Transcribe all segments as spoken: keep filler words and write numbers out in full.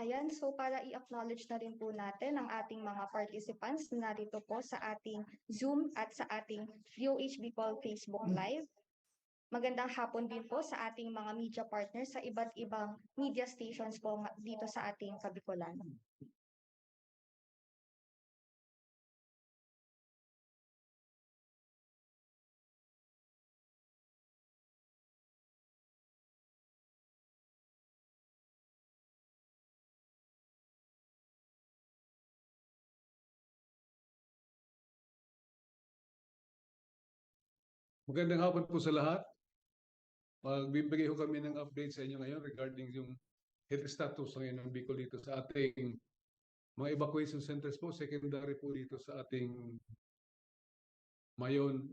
Ayan, so para i-acknowledge na rin po natin ang ating mga participants na narito po sa ating Zoom at sa ating D O H Bicol Facebook Live. Magandang hapon din po sa ating mga media partners sa iba't ibang media stations po nga-, dito sa ating Kabikolan. Magandang hapon po sa lahat. Magbibigay ho kami ng update sa inyo ngayon regarding yung health status ngayon ng Bicol dito sa ating mga evacuation centers po, secondary po dito sa ating Mayon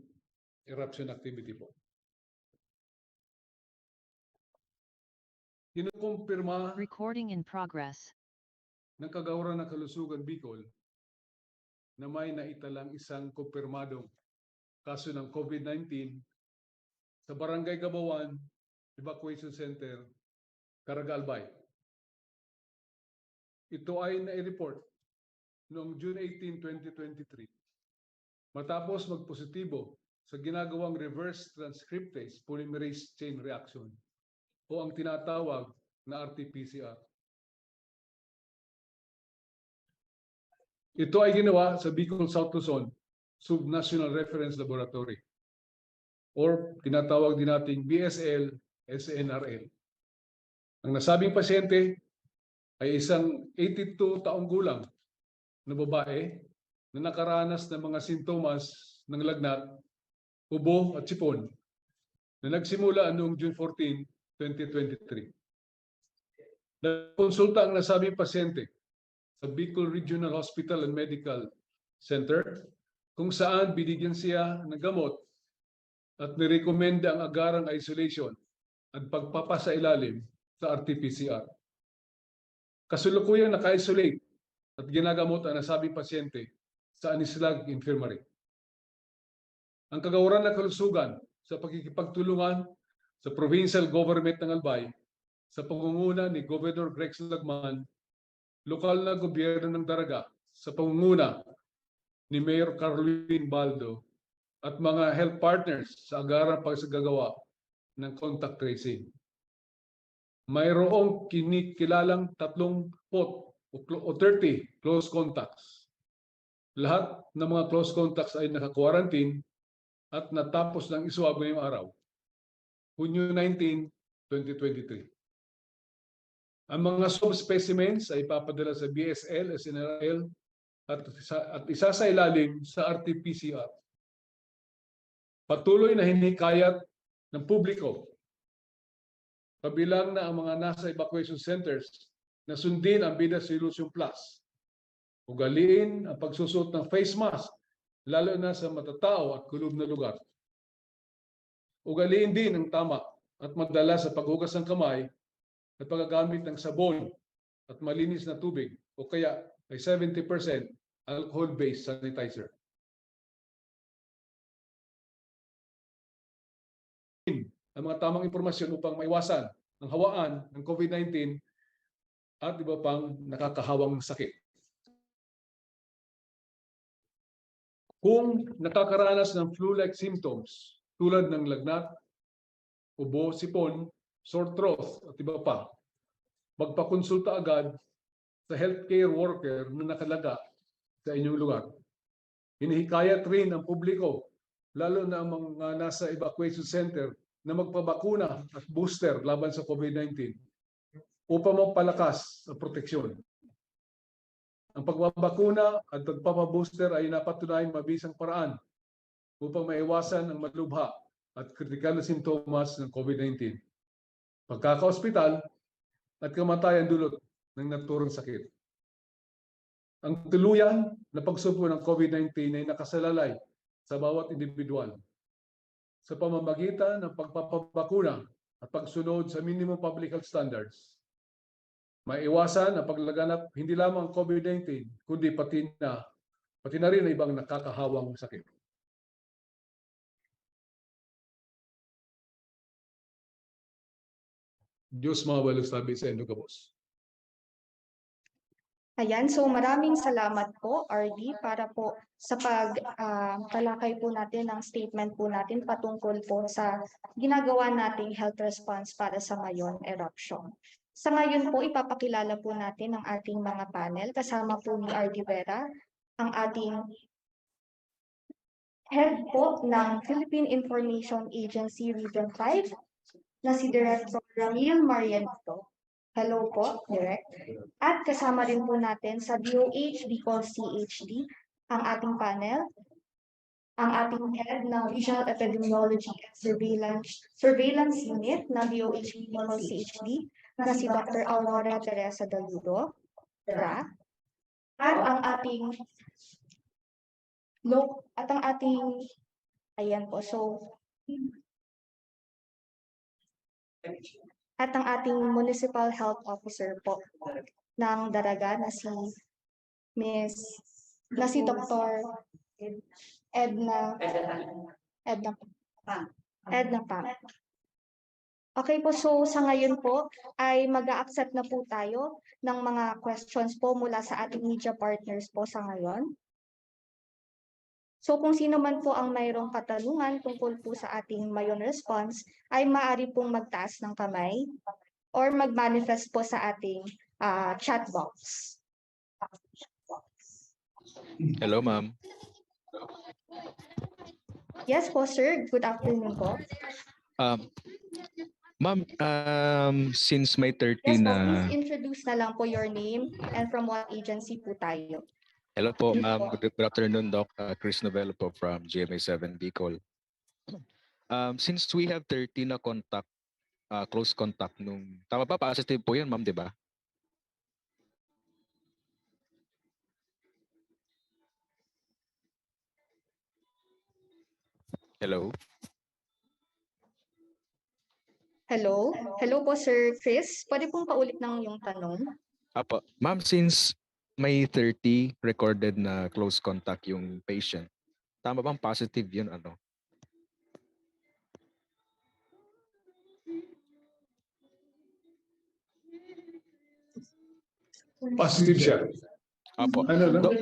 eruption activity po. Kinukumpirma Recording in progress. Ng Kagawaran ng Kalusugan Bicol na may naitalang isang kumpirmadong kaso ng COVID nineteen sa Barangay Gabawan Evacuation Center, Caraga, Albay. Ito ay nai-report noong June eighteen, twenty twenty-three, matapos magpositibo sa ginagawang reverse transcriptase polymerase chain reaction o ang tinatawag na R T P C R. Ito ay ginawa sa Bicol South Luzon Subnational Reference Laboratory or tinatawag din nating B S L S N R L. Ang nasabing pasyente ay isang eighty-two taong gulang na babae na nakaranas ng mga sintomas ng lagnat, ubo at sipon na nagsimula noong June fourteen, twenty twenty-three. Nagkonsulta ang nasabing pasyente sa Bicol Regional Hospital and Medical Center, kung saan binigyan siya ng gamot at nirekomenda ang agarang isolation at pagpapasailalim sa R T P C R. Kasulukuyang naka-isolate at ginagamot ang nasabing pasyente sa Anislag Infirmary. Ang Kagawaran ng Kalusugan sa pakikipagtulungan sa provincial government ng Albay sa pangunguna ni Governor Rex Lagman, lokal na gobyerno ng Daraga sa pangunguna ni Mayor Carlwin Baldo at mga health partners sa agarang pagsagagawa ng contact tracing. Mayroong kinikilalang tatlong pot o clo-, o thirty close contacts. Lahat ng mga close contacts ay naka-quarantine at natapos ng i-swab ngayong araw, Hunyo nineteen, twenty twenty-three. Ang mga swab specimens ay ipapadala sa B S L, S N R L, at isa, at isasailalim sa R T P C R. Patuloy na hinihikayat ng publiko, kabilang na ang mga nasa evacuation centers, na sundin ang Vida Solution Plus. Ugaliin ang pagsusuot ng face mask, lalo na sa matatao at kulob na lugar. Ugaliin din ang tama at madalas sa paghugas ng kamay at paggagamit ng sabon at malinis na tubig o kaya ay seventy percent alcohol-based sanitizer. Ang mga tamang impormasyon upang maiwasan ang hawaan ng COVID nineteen at iba pang nakakahawang sakit. Kung nakakaranas ng flu-like symptoms tulad ng lagnat, ubo, sipon, sore throat at iba pa, magpakonsulta agad sa healthcare worker na nakalaga sa inyong lugar. Hinihikayat rin ang publiko, lalo na ang mga nasa evacuation center, na magpabakuna at booster laban sa COVID nineteen upang mapalakas ang proteksyon. Ang pagbabakuna at pagpapabooster ay napatunay mabisang paraan upang maiwasan ang malubha at kritikal na sintomas ng COVID nineteen, pagkakaospital, at kamatayan dulot ng naturang sakit. Ang tuluyan na pagsubo ng COVID nineteen ay nakasalalay sa bawat indibidwal sa pamamagitan ng pagpapabakuna at pagsunod sa minimum public health standards. Maiwasan ang paglaganap hindi lamang COVID nineteen, kundi pati na, pati na rin ang ibang nakakahawang sakit. Diyos mabalos tabi sa inyo gabos. Ayan, so maraming salamat po, R D, para po sa pag, ah, talakay po natin ng statement po natin patungkol po sa ginagawa nating health response para sa Mayon eruption. Sa ngayon po, ipapakilala po natin ang ating mga panel. Kasama po ni R D Vera, ang ating head po ng Philippine Information Agency Region five na si Director Ramil Marianito. Hello po, Direk. At kasama rin po natin sa D O H Bicol C H D ang ating panel, ang ating head ng Regional Epidemiology and Surveillance, Surveillance Unit ng D O H Bicol C H D na si Doctor Aurora Teresa Daludo, Ra, at ang ating lo-, at ang ating, ayan po, so, at ang ating Municipal Health Officer po ng Daraga na si Miss, na si Doctor Edna, Edna, Edna Pang. Okay po, so sa ngayon po ay mag-a-accept na po tayo ng mga questions po mula sa ating media partners po sa ngayon. So kung sino man po ang mayroong katanungan tungkol po sa ating Mayon response, ay maaari pong magtaas ng kamay or mag-manifest po sa ating, ah, chat box. Hello, ma'am. Yes po, sir. Good afternoon po. Um, ma'am, um, since May thirty Yes po, na... please introduce na lang po your name and from what agency po tayo. Hello po, Yes ma'am. po. Good, good afternoon, Doc. Uh, Chris Novello po from G M A seven Bicol. Um, since we have thirty na contact, uh, close contact nung, tama ba? Positive po yun, ma'am, di ba? Hello? Hello? Hello po, Sir Chris. Pwede pong paulit ng yung tanong? Apo. Ma'am, since may thirty recorded na close contact yung patient, tama bang positive yun? Ano? Positive siya. Apo. Ano, no? Doc,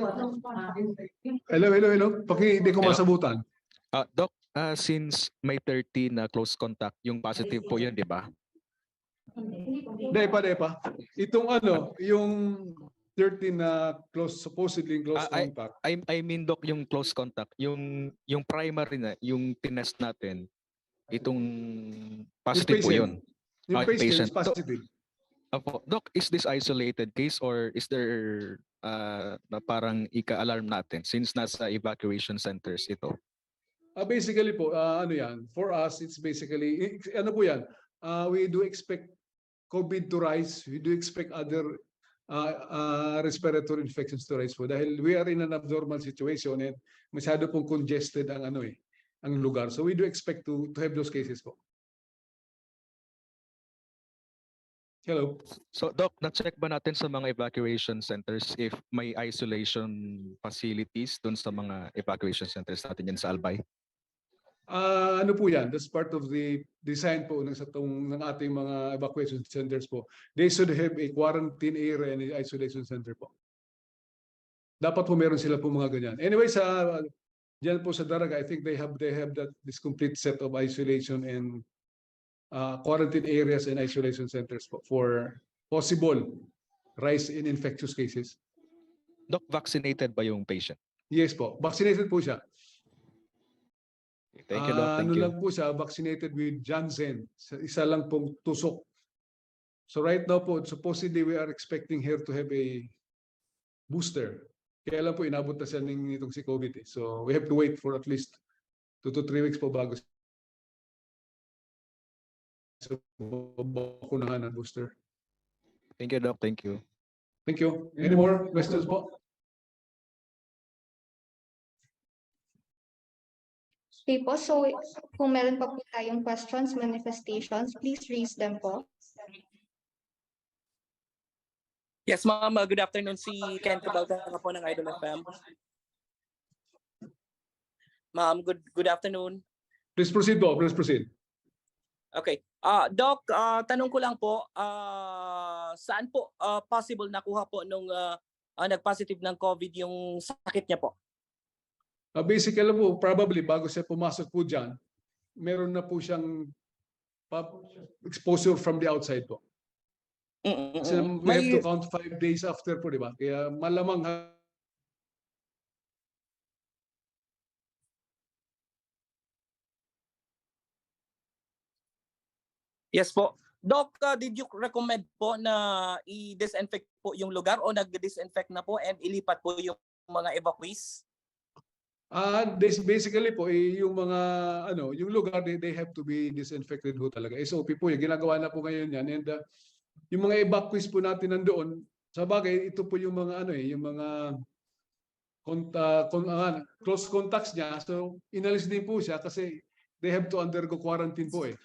Hello, hello, hello. Paki, hindi ko Hello? masabutan. Ah, Doc, ah, since may thirty na close contact, yung positive po yun, di ba? Hindi pa, hindi pa. Itong ano, yung thirty na close, supposedly close Ah, ay- contact. I, I mean, Doc, yung close contact, yung, yung primary na, yung tinest natin, itong Yung positive po patient. Yun. Yung Ah, yung patient is patient. So, positive. Apo. Doc, is this isolated case or is there, ah, na parang ika-alarm natin since nasa evacuation centers ito? Ah, basically po, ah, ano yan, for us, it's basically, i- ano po yan, ah, we do expect COVID to rise, we do expect other ah, ah, respiratory infections to rise po dahil we are in an abnormal situation and masyado pong congested ang ano eh, ang lugar. So we do expect to to have those cases po. Hello. So, Doc, na-check ba natin sa mga evacuation centers if may isolation facilities doon sa mga evacuation centers natin yan sa Albay? Ah, ano po yan? That's part of the design po ng, sa tong, ng ating mga evacuation centers po. They should have a quarantine area and a isolation center po. Dapat po meron sila po mga ganyan. Anyway, sa diyan po sa Daraga, I think they have they have that this complete set of isolation and uh, quarantine areas and isolation centers po for possible rise in infectious cases. Doc, vaccinated ba yung patient? Yes po, vaccinated po siya. Thank you, Doc. Ah, Thank ano you. lang po siya, vaccinated with Janssen. Sa isa lang pong tusok. So right now po, supposedly we are expecting her to have a booster. Kaya lang po, inabot na siya ng itong si COVID eh. So we have to wait for at least two to three weeks po bago siya bakunahan ng booster. Thank you, Doc. Thank you. Thank you. Any more questions po? Okay po, so kung meron pa po tayong questions, manifestations, please raise them po. Yes, ma'am. Uh, good afternoon. Si Ken Cabalcanga po ng Idol F M. Ma'am, good good afternoon. Please proceed po. Please proceed. Okay. Ah, Doc, ah, tanong ko lang po, ah, saan po ah, possible nakuha po nung ah, ah, nag-positive ng COVID yung sakit niya po? Ah, basically po, probably bago siya pumasok po dyan, meron na po siyang pa- exposure from the outside po. Mm-mm. Kasi we have to count five days after po, di ba? Kaya malamang ha- Yes po. Doc, uh, did you recommend po na i-disinfect po yung lugar o nag-disinfect na po and ilipat po yung mga evacuees? Ah, this basically po, eh, yung mga, ano, yung lugar, they, they have to be disinfected ho talaga. S O P po, yung ginagawa na po ngayon yan. And uh, yung mga evacuees po natin nandoon, sa bagay, ito po yung mga, ano eh, yung mga conta, con, ah, close contacts niya. So, inalis din po siya kasi they have to undergo quarantine po eh.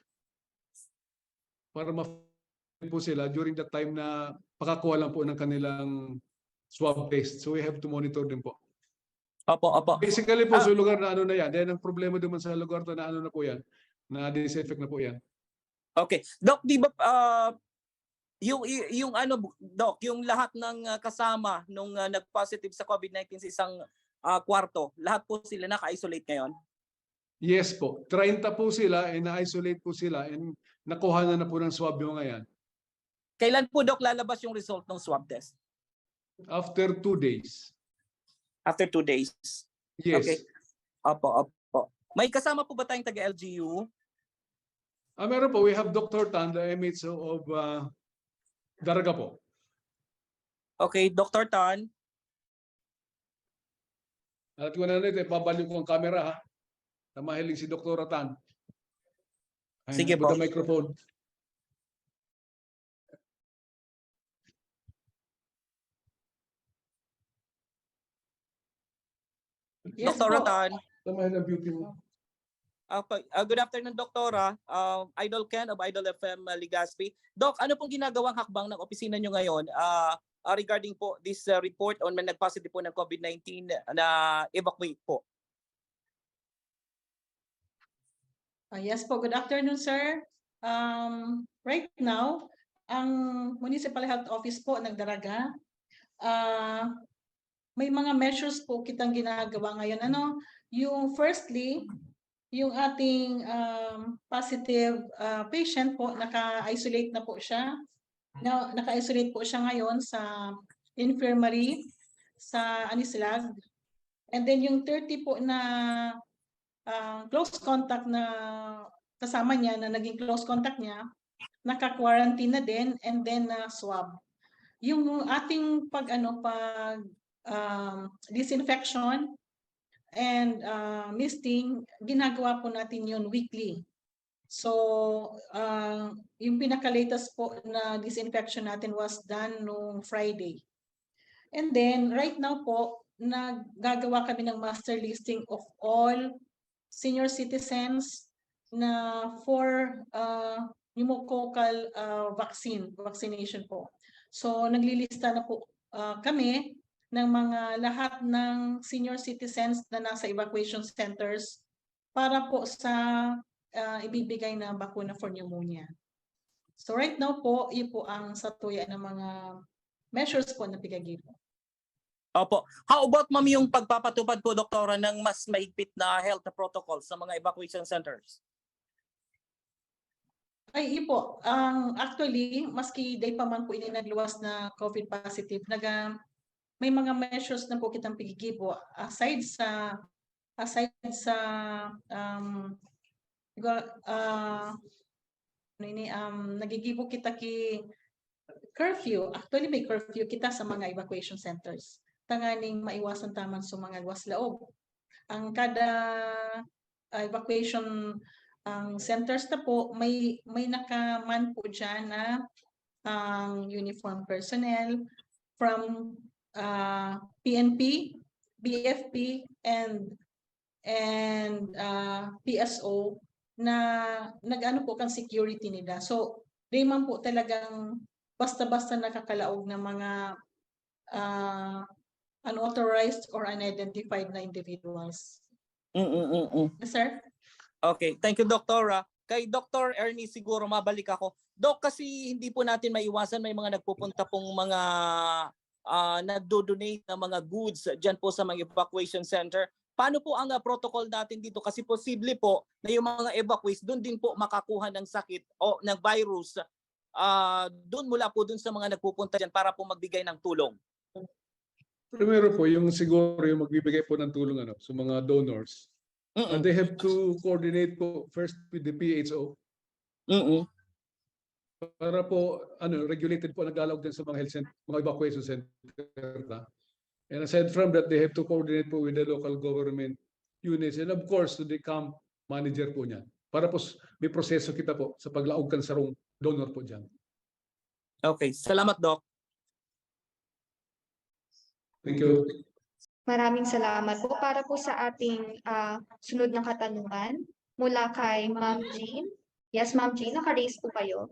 Para ma po sila during the time na pakakuha lang po ng kanilang swab test. So we have to monitor din po. Opo, opo. Basically po, Ah. sa lugar na ano na yan. Then ang problema naman sa lugar na ano na po yan, na disinfect na po yan. Okay. Doc, di ba, ah, yung, y- yung ano, Doc, yung lahat ng ah, kasama nung ah, nag-positive sa COVID nineteen sa isang ah, kwarto, lahat po sila naka-isolate ngayon? Yes po. treinta po sila, and na-isolate po sila, and nakuha na na po ng swab yung mga yan. Kailan po, Doc, lalabas yung result ng swab test? After two days. After two days. Yes. Okay. Opo, opo. May kasama po ba tayong taga-L G U? Ah, meron po. We have Doctor Tan, the M H O of uh, Daraga po. Okay, Doctor Tan. At ko na nito, ipabalik ko ang camera ha. Tamahiling si Doktora Tan. Ayan, Sige put po. The microphone. Yes Doktora po. Tan. Tamahiling beauty mo. Okay. Ah, good afternoon, Doktora. Ah, Idol Ken of Idol F M, ah, Legazpi. Doc, ano pong ginagawang hakbang ng opisina nyo ngayon ah, ah, regarding po this ah, report on may nag-positive po ng COVID nineteen na evacuate po? Ah, yes po, good afternoon, sir. Um, right now, ang Municipal Health Office po ng Daraga, ah, may mga measures po kitang ginagawa ngayon. Ano, yung firstly, yung ating um, positive ah, patient po, naka-isolate na po siya. Na, naka-isolate po siya ngayon sa infirmary sa Anislag. And then yung thirty po na ah, close contact na kasama niya, na naging close contact niya, naka-quarantine na din, and then na swab. Yung ating pag ano pag um, disinfection and uh, misting, ginagawa po natin yun weekly. So, uh, yung pinaka-latest po na disinfection natin was done nung Friday. And then, right now po, naggagawa kami ng master listing of all senior citizens na for uh, pneumococcal uh, vaccine, vaccination po. So, naglilista na po uh, kami ng mga lahat ng senior citizens na nasa evacuation centers para po sa uh, ibibigay na bakuna for pneumonia. So right now po, iyo po ang satuya ng mga measures po na pigagi po. Opo. How about, ma'am, yung pagpapatupad po, Doktora, ng mas mahigpit na health protocol sa mga evacuation centers? Ay, iyo po. Ang actually, maski day pa man po ini nagluwas na COVID positive, naga, may mga measures na po kitang pigigibo aside sa aside sa um, uh, ano ini, um, nagigibo kita ki curfew. Actually, may curfew kita sa mga evacuation centers. Tanganing maiwasan taman sa mga luwas laog. Ang kada uh, evacuation ang centers na po, may may nakaman po diyan na ang uniform personnel from uh, P N P, B F P, and and uh, P S O na nag-ano po kan security nila. So, di man po talagang basta-basta nakakalaog ng mga uh, unauthorized or unidentified na individuals. Mm-mm. Yes, sir? Okay, thank you, Doktora. Kay Doktor Ernie siguro, mabalik ako. Doc, kasi hindi po natin maiwasan, may mga nagpupunta pong mga ah, nagdo-donate ng mga goods diyan po sa mga evacuation center. Paano po ang, ah, protocol natin dito? Kasi posible po na yung mga evacuees doon din po makakuha ng sakit o ng virus, ah, doon mula po doon sa mga nagpupunta diyan para po magbigay ng tulong. Primero po, yung siguro yung magbibigay po ng tulong, ano, sa mga donors, uh, Mm. they have to coordinate po first with the P H O. Mm. Para po, ano, regulated po ang naglalaog din sa mga health cent-, mga evacuation center na. And aside from that, they have to coordinate po with the local government units and of course, to the camp manager po niyan. Para po s-, may proseso kita po sa paglaog kan sarong donor po diyan. Okay, salamat, Doc. Thank you. Maraming salamat po. Para po sa ating, ah, sunod na katanungan, mula kay Ma'am Jean. Yes, Ma'am Jean, naka-raise po kayo.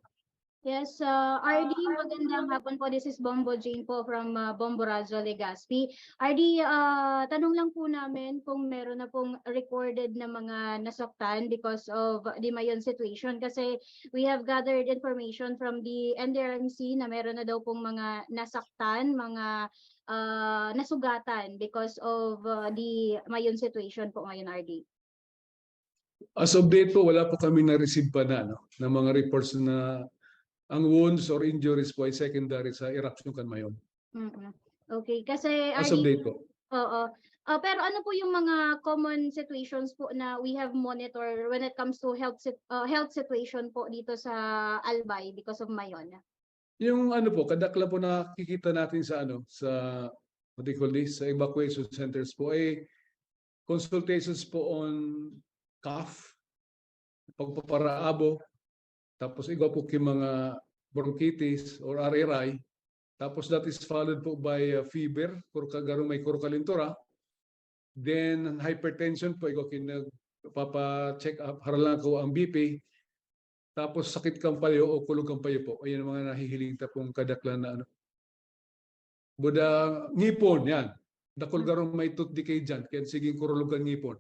Yes, uh, R D, magandang hapon po. This is Bombo Jean po from, uh, Bombo Radyo, Legazpi. R D, uh, tanong lang po namin kung meron na pong recorded na mga nasaktan because of the Mayon situation. Kasi we have gathered information from the N D R M C na meron na daw pong mga nasaktan, mga, uh, nasugatan because of, uh, the Mayon situation po ngayon, R D. As of date po, wala po kami na-receive pa na, no, na mga reports na ang wounds or injuries po ay secondary sa eruption kan Mayon. Mm-mm. Okay, kasi As of early, date po. Oo. Ah, pero ano po yung mga common situations po na we have monitor when it comes to health sit-, ah, health situation po dito sa Albay because of Mayon? Yung ano po, kadaklan po nakikita natin sa ano, sa, what do you call this, sa evacuation centers po ay consultations po on cough, pagpaparaabo, tapos igwa po ki mga bronchitis or R R I. Tapos that is followed po by, uh, fever, kurka-, garo may kurkalintura. Then hypertension po, igwa ki nagpapa-check up, haralan ko ang B P. Tapos sakit kan payo o kulog kan payo po. Ayan ang mga nahihiling ta pong kadaklan na ano. Buda ngipon, yan. Dakul Mm. garo may tooth decay dyan, kaya sige kurulugan ngipon.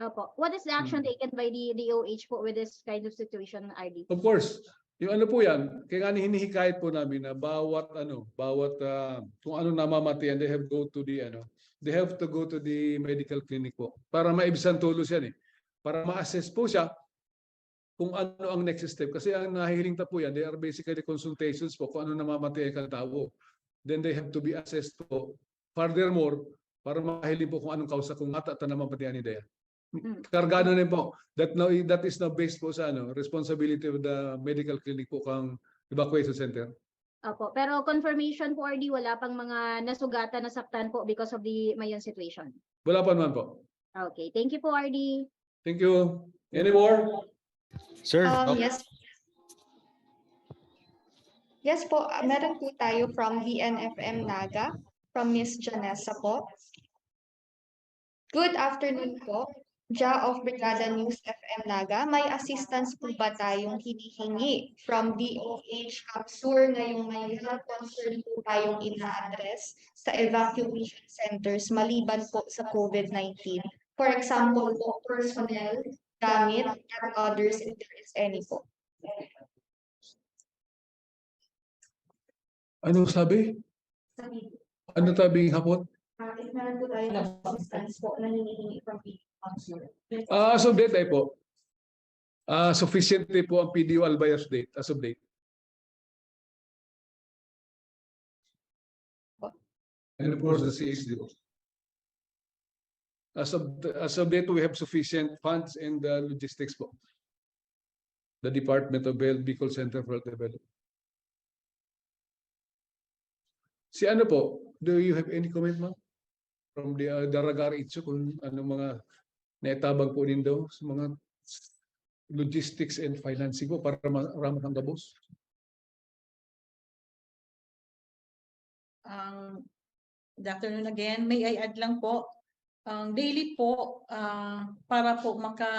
Opo. What is the action Mm. taken by the D O H po with this kind of situation, R D? Of course, yung ano po yan, kaya nga hinihikayat po namin na bawat ano, bawat, ah, kung ano namamatian, they have go to the ano, they have to go to the medical clinic po para maibsan tulos yan eh. Para ma-assess po siya kung ano ang next step. Kasi ang nahihiling ta po yan, they are basically consultations po kung ano namamatian kan tawo. Then they have to be assessed po. Furthermore, para mahiling po kung anong kausa kung ata ta namamatian ni Dayan. Mm. Kargado na po. That now, that is now based po sa ano, responsibility of the medical clinic po kang evacuation center. Opo. Pero confirmation po, R D, wala pang mga nasugatan, nasaktan po because of the Mayon situation? Wala pa naman po. Okay. Thank you po, R D. Thank you. Any more? Sir, Um, Doc, yes. Yes po, ah, meron po tayo from V N F M Naga, from Miss Janessa po. Good afternoon po. Ja of Brigada News F M Naga, may assistance po ba tayong hinihingi from D O H CAPSUR ngayong may health concern po tayong ina-address sa evacuation centers maliban po sa COVID nineteen? For example po, personnel, gamit, and others if there is any po. Anong sabi? Ano tabing hapon? Ah, if meron po tayo ng assistance po na hinihingi from the council. Ah, as of date ay po. Ah, sufficient po ang P D O Albay as date, as of date. And of course, the C H D O. As of, as of date, we have sufficient funds and, uh, logistics po. The Department of Health, Bicol Center for Health Development. Si ano po, do you have any comment, ma'am? From the, uh, Daragar Itsu, kung ano mga naitabang po nindo sa mga logistics and financing po para ma-, ramat ang gabos? Um, good afternoon again. May I add lang po, ang daily po, ah, para po maka,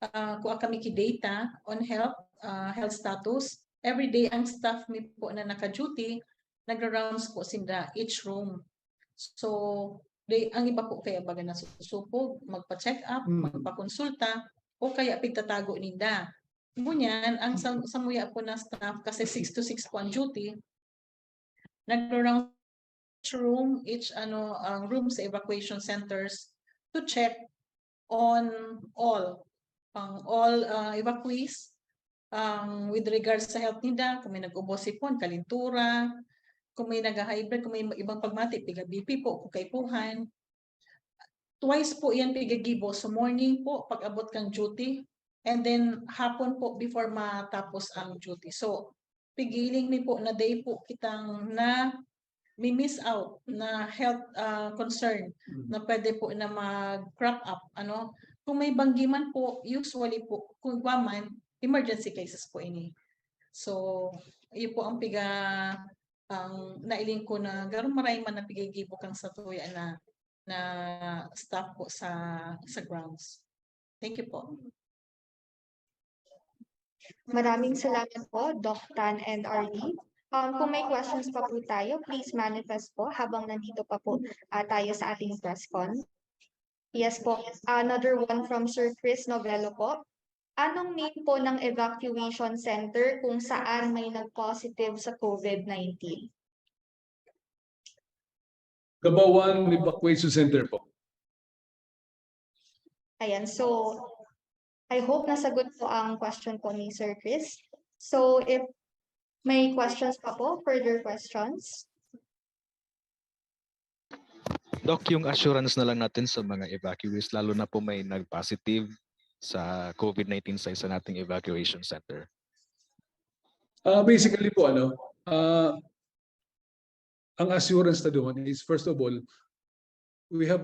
ah, kuha kami ki data on health, ah, health status. Every day ang staff mi po na naka-duty, nagra-rounds po sinda each room. So, they, ang iba po kaya baga nasusupog, magpa-check up, Mm. magpakonsulta, o kaya pigtatago ninda. Ngunyan, ang sa, samuya po na staff, kasi six to six po ang duty, nagra-rounds room, each ano, ang room sa evacuation centers to check on all, ang all, ah, evacuees, ang with regards sa health nila, kung may nag-ubo sipon, kalintura, kung may nag-high blood, kung may ibang pagmati, piga-B P po, kung kaipuhan. Twice po yan pigagibo. So morning po, pag-abot kang duty, and then hapon po before matapos ang duty. So, pigiling mi po na day po kitang na mi-miss out na health, ah, concern Mm. na pwede po na mag-crop up, ano. Kung may banggi man po, usually po, kung igwa man, emergency cases po ini. So, iyo po ang piga ang nailing ko na garo maray man na pigigibo kan satuya na, na staff po sa, sa grounds. Thank you po. Maraming salamat po, Doc Tan and R D. Um, kung may questions pa po tayo, please manifest po habang nandito pa po, ah, tayo sa ating press con. Yes po, another one from Sir Chris Novello po. Anong name po ng evacuation center kung saan may nag-positive sa COVID nineteen? Gabawan Evacuation Center po. Ayan, so I hope nasagot po ang question po ni Sir Chris. So if may questions pa po, further questions? Doc, yung assurance na lang natin sa mga evacuees, lalo na po may nag-positive sa COVID nineteen sa isa nating evacuation center. Ah, basically po, ano, ah, ang assurance na doon is, first of all, we have,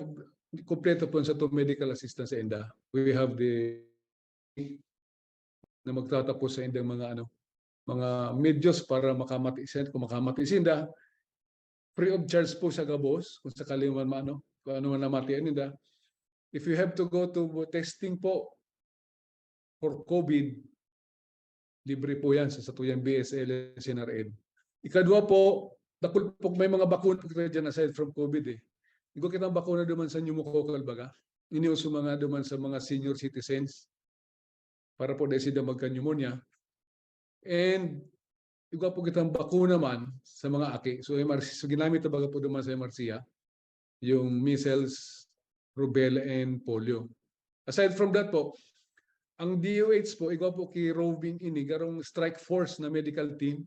kompleto po sa to medical assistance sa inda. We have the na magtatapos sa indang mga, ano, mga medios para makamati sinda, kung makamati sinda, free of charge po sa gabos, kung sakali man maano, kung ano man namatian ninda. If you have to go to testing po for COVID, libre po yan sa satuyang B S L and C N R M. Ikadwa po, dakul po, may mga bakuna po kita dyan aside from COVID eh. Igwa kitang bakuna duman sa pneumococcal baga. Iniuso mga duman sa mga senior citizens para po dahil sila magka-pneumonia. And igwa po kitang bakuna man sa mga aki. So, M R C, so ginamit na baga po duman sa M R C, ah, yung measles, rubella, and polio. Aside from that po, ang D O H po, igwa po ki roving ini, garong strike force na medical team,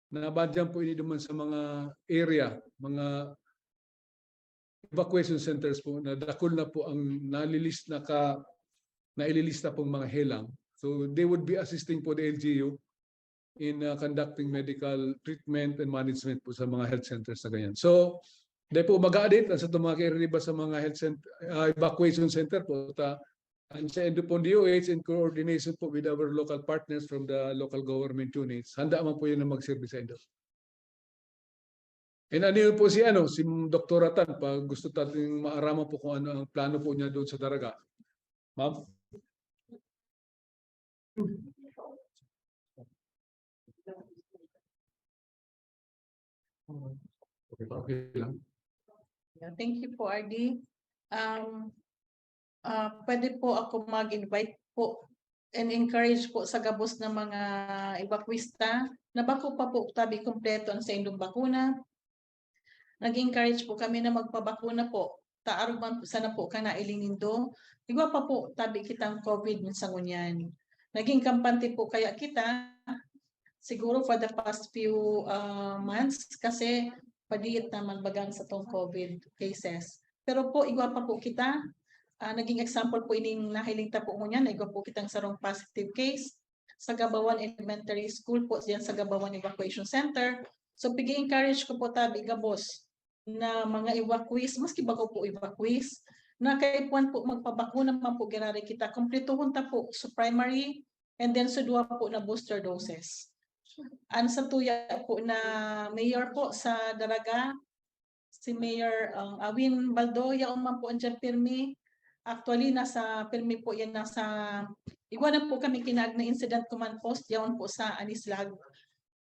na badyan po ini duman sa mga area, mga evacuation centers po na dakul na po ang nalilis-, naka-, naililista pong mga helang. So they would be assisting po the L G U in, uh, conducting medical treatment and management po sa mga health centers na ganyan. So, dahil po mag-audit ang sa itong mga kairiba sa mga health cent-, uh, evacuation center po, ta, ang sa Indopon D O H in coordination po with our local partners from the local government units, handa man po yun na mag-serve sa Indo. And ano yun po si, ano, si Doktora Tan, pag gusto nating maaraman po kung ano ang plano po niya doon sa Daraga. Ma'am? Okay, okay lang. Yeah, thank you po, R D. Um, ah, pwede po ako mag-invite po and encourage po sa gabos na mga evacuista na bako pa po tabi kompleto ang saindong bakuna. Nag-encourage po kami na magpabakuna po. Ta arog man po sana po kan nailing nindo. Igwa pa po tabi kitang COVID minsan ngunyan. Naging kampante po kaya kita, siguro for the past few, ah, months, kasi padiit na man baga ang satong COVID cases. Pero po, igwa pa po kita. Ah, naging example po ining nahiling ta po ngunyan na igwa po kitang sarong positive case sa Gabawan Elementary School po, diyan sa Gabawan Evacuation Center. So, pigi-encourage ko po tabi gabos na mga evacuees, maski bako po evacuees, na kaipuhan po magpabakuna man po giraray kita. Kumplituhon ta po sa primary and then sa duwa po na booster doses. Ang satuya po na mayor po sa Daraga, si Mayor, um, Awin Baldo, yaon man po andyan pirmi. Actually, nasa pirmi po yan, nasa, igwa na po kami kinaag na incident command post, yaon po sa Anislag,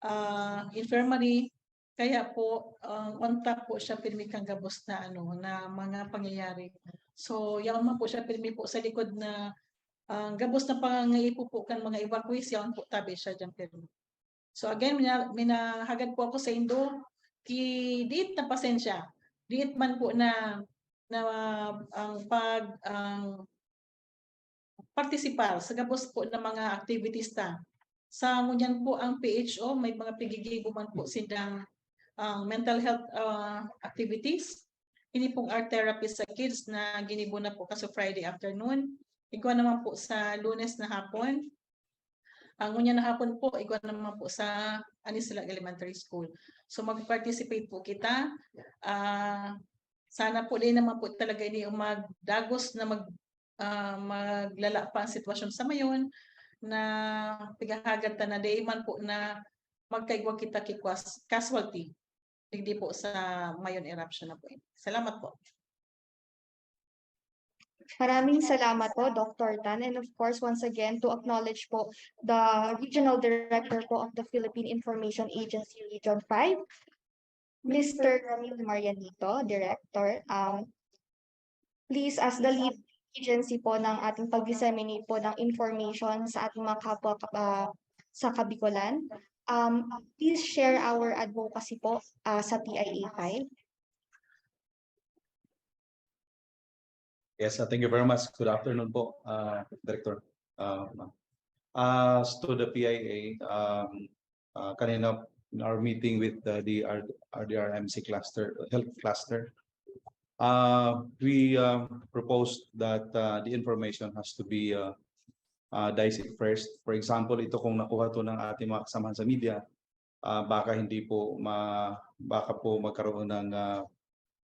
ah, Infirmary. Kaya po, um, on top po siya pirmi kang gabos na, ano, na mga pangyayari. So, yaon man po siya pirmi po sa likod na, ah, gabos na pangangaipo po kan mga evacuees, yaon po tabi siya dyan pirmi. So again, mina-, minahagad po ako sa indo ki diit na pasensya, diit man po na, na ang pag-, ang partisipar sa gabos po na mga activities ta. Sa ngunyan po ang P H O, may mga pigigibo man po sindang, ah, mental health, ah, activities. Ini pong art therapy sa kids na ginibo na po kaso Friday afternoon. Igwa naman po sa Lunes na hapon. Ang ngunyan na hapon po, igwa naman po sa Anislac Elementary School. So, mag-participate po kita. Ah, sana po din naman po talaga ini magdagos na mag-, ah, maglala pa ang sitwasyon sa mayon na pighahagad ta na dai man po na magkaigwa kita ki kwas-, casualty. Digdi po sa mayon eruption na po ini. Salamat po. Maraming salamat po, Doctor Tan. And of course, once again, to acknowledge po the Regional Director po of the Philippine Information Agency Region five, Mister Ramil Marianito, Director. Um, please, as the lead agency po ng ating pag-disseminate po ng information sa ating mga kapwa, ah, sa Kabikolan, um, please share our advocacy po, ah, sa P I A five. Yes, uh, thank you very much. Good afternoon po, uh, Director. Uh, ma'am. As to the P I A, um, uh, kanina in our meeting with the, the R-, R D R M C cluster, health cluster, uh, we, um, proposed that, uh, the information has to be, uh, uh, dissect first. For example, ito kung nakuha to ng ating mga kasamahan sa media, ah, baka hindi po ma-, baka po magkaroon ng, ah,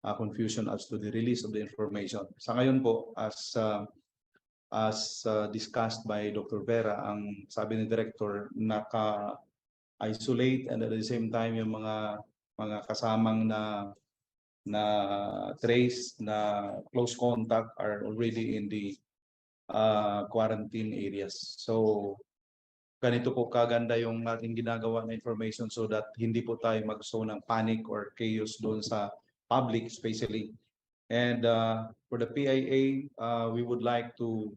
ah, confusion as to the release of the information. Sa ngayon po, as, ah, as, ah, discussed by Doctor Vera, ang sabi ni Director, naka-isolate and at the same time yung mga, mga kasamang na, na trace na close contact are already in the, ah, quarantine areas. So, ganito po kaganda yung ating ginagawa na information so that hindi po tayo mag-sow ng panic or chaos doon sa public especially. And, uh, for the P I A, uh, we would like to,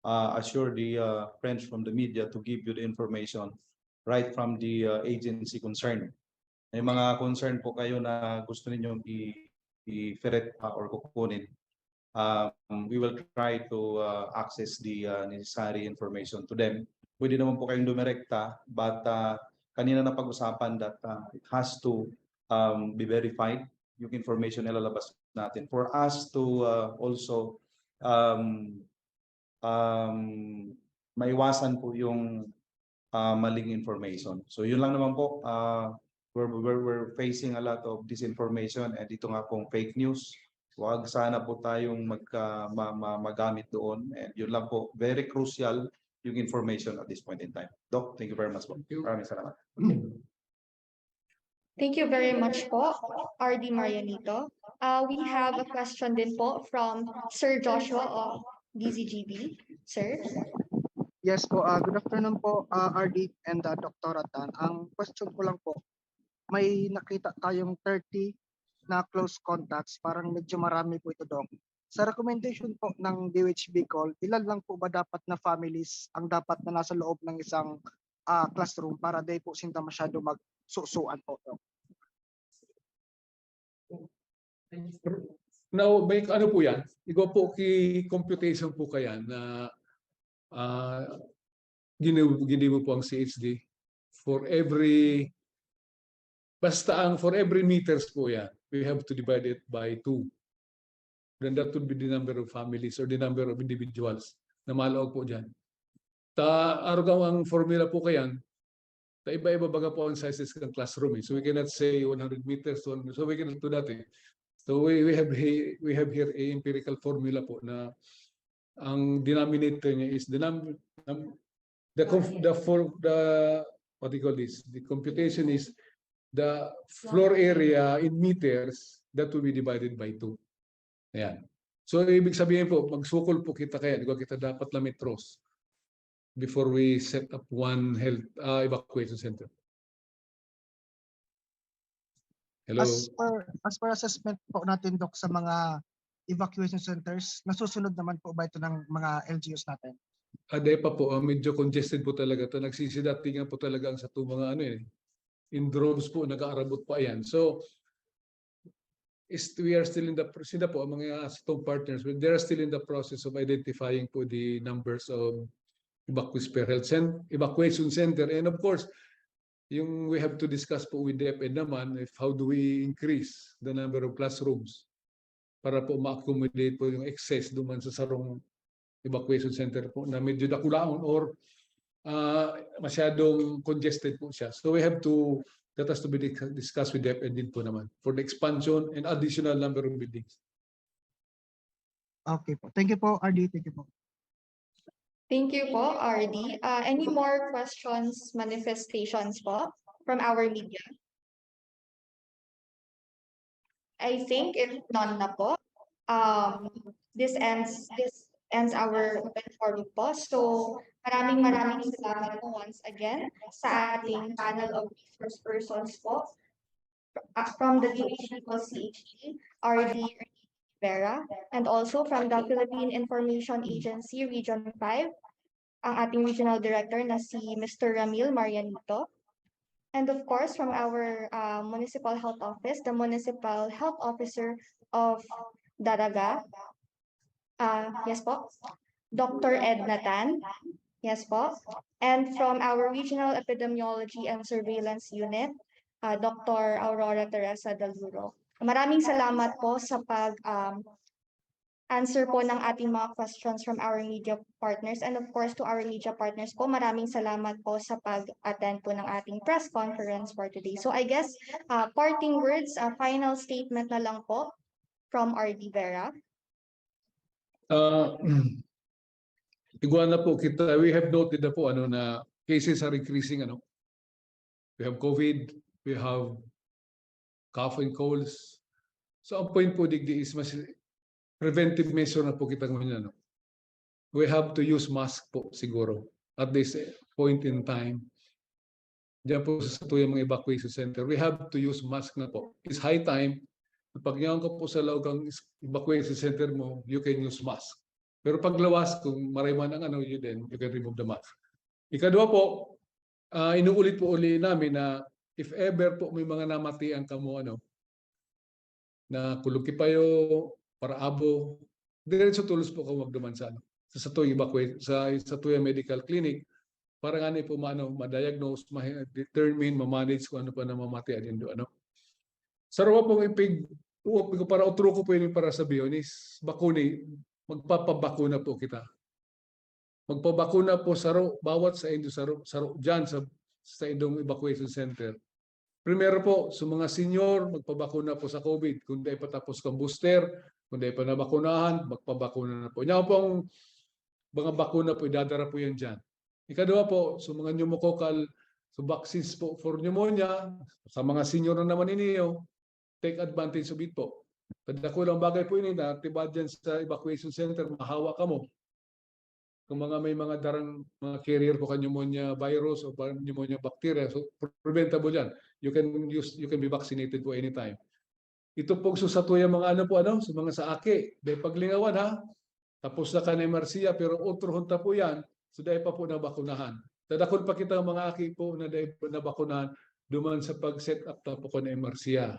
uh, assure the, uh, friends from the media to give you the information right from the, uh, agency concerned. May mga concern po kayo na gusto ninyong i-, i-ferret pa or kukunin, um, we will try to, uh, access the, uh, necessary information to them. Pwede naman po kayong dumirekta, but, uh, kanina napag-usapan that, uh, it has to, um, be verified yung information na ilalabas natin. For us to, uh, also, um, um, maiwasan po yung, ah, maling information. So yun lang naman po, ah, we're, we're, we're facing a lot of disinformation and ito nga pong fake news. Huwag sana po tayong magka-, ma-, ma-, magamit doon. And yun lang po, very crucial yung information at this point in time. Doc, thank you very much po. Thank you. Maraming salamat. Thank you very much po, R D Marianito. Uh, we have a question din po from Sir Joshua of D Z G B. Sir? Yes po, ah, good afternoon po, ah, R D and, ah, Doktora Tan. Ang question ko lang po, may nakita tayong thirty na close contacts, parang medyo marami po ito, Dok. Sa recommendation po ng D O H Bicol, ilan lang po ba dapat na families ang dapat na nasa loob ng isang, ah, classroom para di po sinda masyado magsusuan po, Dok? Now, may ano po yan? Igwa po ki computation po kaya na, ah, gini-, ginibo po ang C H D for every, basta ang for every meters po yan, we have to divide it by two. Then that would be the number of families or the number of individuals na malaog po dyan. Ta, arog ang formula po kayan, ta iba-iba baga po ang sizes ng classroom eh. So we cannot say one hundred meters, one, so we cannot do that eh. So we, we have he-, we have here a empirical formula po na ang denominator niya is the num-, num-, the conf-, the for, the, what do you call this? The computation is the floor area in meters that will be divided by two. Ayan. So, ibig sabihin po, magsukol po kita kaya, di ba kita dapat na metros before we set up one health, ah, evacuation center. Hello? As per, as per assessment po natin, Doc, sa mga evacuation centers, nasusunod naman po ba ito ng mga L G Us natin? Ah, di pa po, ah, medyo congested po talaga ito. Nagsisidatingan po talaga ang sa itong mga ano eh. in droves po, nag-aarabot pa yan. So, is, we are still in the, sila po, ang mga satong partners, they are still in the process of identifying po the numbers of evacuees per health cen-, evacuation center. And of course, yung we have to discuss po with DepEd naman if how do we increase the number of classrooms para po ma-accommodate po yung excess duman sa sarong evacuation center po na medyo dakulaon or, ah, masyadong congested po siya. So we have to, that has to be dis-, discussed with DepEd din po naman for the expansion and additional number of buildings. Okay po. Thank you po, R D. Thank you po. Thank you po, R D. Uh, any more questions, manifestations po from our media? I think if none na po, um, this ends this ends our open forum po. So maraming maraming salamat po once again sa ating panel of resource persons po uh, from the D H D po C H E, R D Vera, and also from the Philippine Information Agency Region five, ang ating regional director na si Mister Ramil Marianito. And of course, from our uh, municipal health office, the municipal health officer of Daraga. Uh, yes po. Doctor Edna Tan. Yes po. And from our regional epidemiology and surveillance unit, uh, Doctor Aurora Teresa Daluro. Maraming salamat po sa pag um, answer po ng ating mga questions from our media partners. And of course, to our media partners po, maraming salamat po sa pag-attend po ng ating press conference for today. So I guess, uh, parting words, uh, final statement na lang po from R D Vera. Uh, igwa na po kita, we have noted na po ano na cases are increasing, ano. We have COVID, we have cough and colds. So ang point po digdi is mas preventive measure na po kita ngayon, ano. We have to use mask po siguro at this point in time. Diyan po sa satuyang mga evacuation center, we have to use mask na po. It's high time na pag yaon ka po sa laog kang evacuation center mo, you can use mask. Pero paglawas, kung maray man ang ano, you then, you can remove the mask. Ikadwa po, uh, inuulit po uli namin na if ever po may mga namatian kamo, ano, na kulog kipayo, paraabo, diretso tulos po kamo magduman sa ano, sa satuyang evacuation, sa satuyang medical clinic para nga ni po maano, ma-diagnose, ma-determine, ma-manage kung ano pa na mamati adindo, ano. Sa ruwa pong ipig, uop ko para otro ko po yun para sa Bionis, bakuni, magpapabakuna po kita. Magpabakuna po saro, bawat sa indo saro, saro dyan sa, sa indong evacuation center. Primero po, sa mga senior, magpabakuna po sa COVID. Kung dai pa tapos kang booster, kung dai pa nabakunahan, magpabakuna na po. Yan po ang mga bakuna po, idadara po yan dyan. Ikadua po, sa mga pneumococcal, sa vaccines po for pneumonia, sa mga senior na naman ninyo, take advantage of it po. Kadakulang bagay po ini na tibad dyan sa evacuation center, mahawa kamo. Kung mga may mga darang mga carrier po kan pneumonia virus o pneumonia bacteria, so preventable yan. You can use, you can be vaccinated po anytime. Ito po sa satuyang mga ano po, ano, sa mga sa aki, dai paglingawan ha. Tapos na ka na emersiya, pero otro hunta po yan, so dai pa po nabakunahan. Dadakon pa kita mga aki po na dai pa nabakunahan duman sa pag-set up ta po kan emersiya.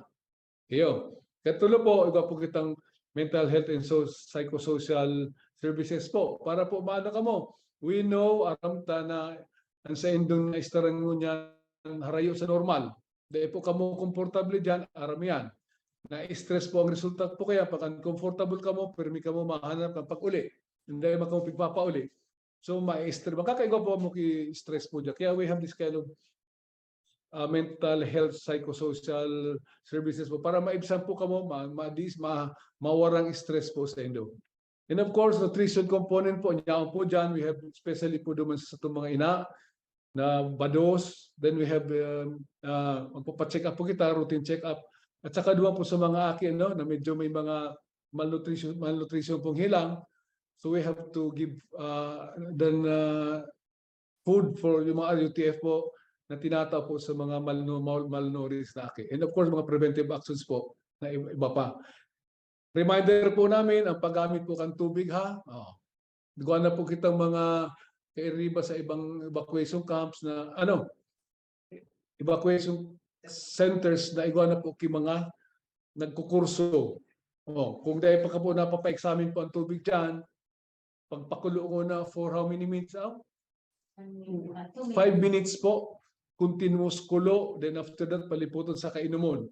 Iyo. Katulo po, iba po kitang mental health and so, psychosocial services po. Para po maano kamo, we know, aram ta na ang sa indong naistaran ngunyan harayo sa normal. Dai po kamo komportable diyan, aram yan. Na-stress po ang resulta po kaya pag uncomfortable kamo, pirmi kamo mahanap ng pag-uli. Hindi man kamo pigpapauli. So, ma-stress, makakaigwa po mo ki-stress po dyan. Kaya we have this kind of uh, mental health psychosocial services po para maibsan po kamo, ma, ma, dis, ma, mawarang stress po sa indo. And of course, nutrition component po, niyaon po dyan, we have especially po duman sa itong mga ina na bados, then we have um, uh, magpapacheck up po kita, routine check up. At saka duman po sa mga aki no, na medyo may mga malnutrition, malnutrition pong hilang, so we have to give uh, then uh, food for yung mga R U T F po na tinatao po sa mga malnu mal malnourished na aki. And of course, mga preventive actions po na iba pa. Reminder po namin, ang paggamit po kan tubig ha. Oh. Gawa na po kitang mga kairiba sa ibang evacuation camps na ano, evacuation centers na igwa na po ki mga nagkukurso. Oh, kung dahil pa ka po napapa-examine po ang tubig dyan, pagpakulo ko na for how many minutes? Oh? Five minutes po, continuous kulo, then after that, paliputon sa kainomon.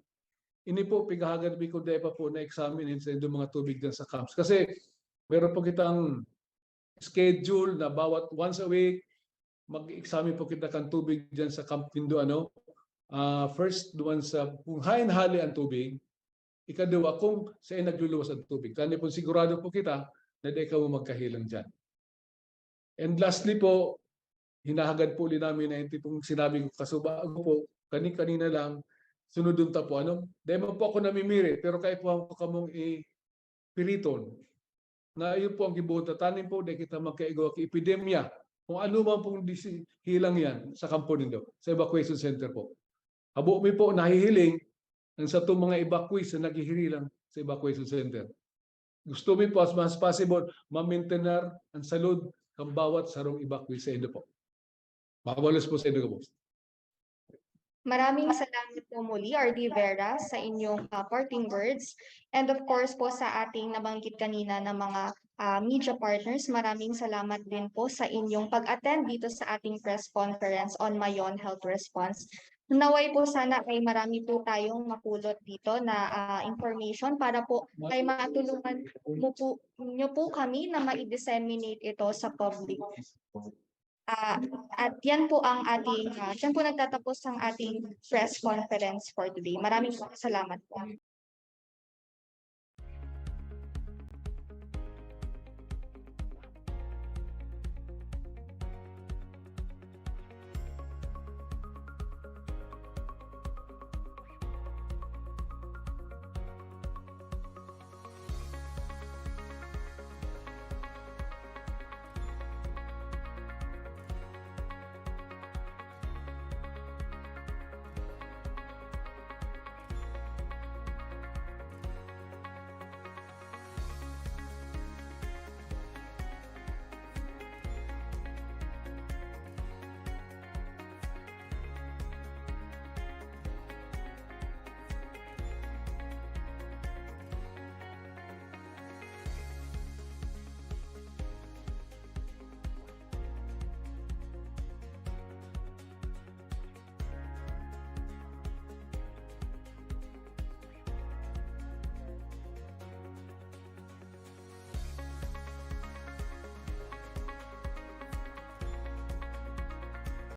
Ini po, pigahagad mi kung dahil pa po na-examine sa inyong mga tubig dyan sa camps. Kasi meron po kitang schedule na bawat once a week, mag-examine po kita kan tubig dyan sa Camp Pindo, ano, ah, first, duman sa, kung hain hali ang tubig, ikaduwa, kung saan nagluluwas ang tubig. Kani po sigurado po kita na di kamo magkahilang dyan. And lastly po, hinahagad po ulit namin na yung tipong sinabi ko kasubago po, kani-kanina lang, sunodon ta po, ano? Dahil man po ako namimirit, pero kaya po ako kamong ipiriton. Na iyo po ang gibohon ta tanin po, dahil kita magkaigwa ki epidemya. Kung ano man pong disi-, hilang yan sa kampo nindo, sa evacuation center po. Habo mi po nahihiling ang sa itong mga evacuees na naghihirilang sa evacuation center. Gusto mi po, as much as possible, mamintenar ang salud kan bawat sarong evacuee sa indo po. Mabalos po sa indo, boss. Maraming salamat po muli, R D Vera, sa inyong ah, parting words. And of course po sa ating nabanggit kanina na mga ah, media partners, maraming salamat din po sa inyong pag-attend dito sa ating press conference on Mayon Health Response. Naway po sana ay marami po tayong mapulot dito na ah, information para po ay matulungan mo po, nyo po kami na ma-disseminate ito sa public. Ah, at yan po ang ating, ah, dyan po nagtatapos ang ating press conference for today. Maraming po salamat po.